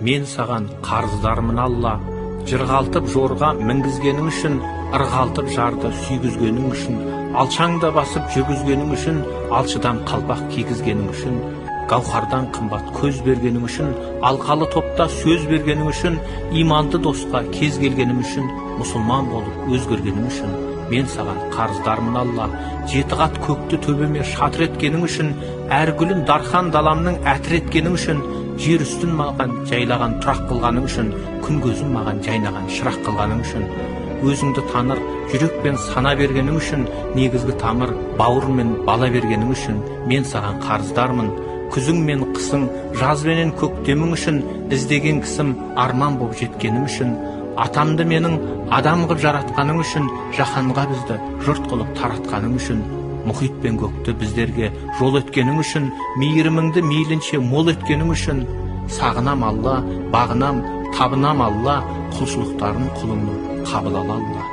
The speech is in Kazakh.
Мен саған қарыздармын, Алла. Жырғалтып жорға мінгізгенің үшін, ырғалтып жарды сүйгізгенің үшін, алшаңда басып жүргізгенің үшін, алшыдан қалпақ кигізгенің үшін, гауһардан қымбат көз бергенің үшін, алқалы топта сөз бергенің үшін, иманды досқа кез келгенім үшін, мұсылман болып өзгергенім үшін, мен саған қарыздармын, Алла. Жеті қат көкті төбеме шатыр еткенің үшін, әр гүлін дархан даламның әтір еткенің үшін, жер үстін маған жайлаған тұрақ қылғаның үшін, күн көзін маған жайнаған шырақ қылғаның үшін, өзіңді таныр жүрек пен сана бергенің үшін, негізгі тамыр бауыр мен бала бергенің үшін, мен саған қарыздармын. Күзің мен қысың, жаз бенен көктемің үшін, іздеген кісім арман боп жеткенім үшін, атамды менің адам қып жаратқаның үшін, жаһанға бізді жұрт қылып таратқаның үшін, мұхит пен көкті біздерге жол еткенің үшін, мейіріміңді мейлінше мол еткенің үшін, сағынам, Алла, бағынам, табынам, Алла, құлшылықтарын құлыңның қабыл ал, Алла.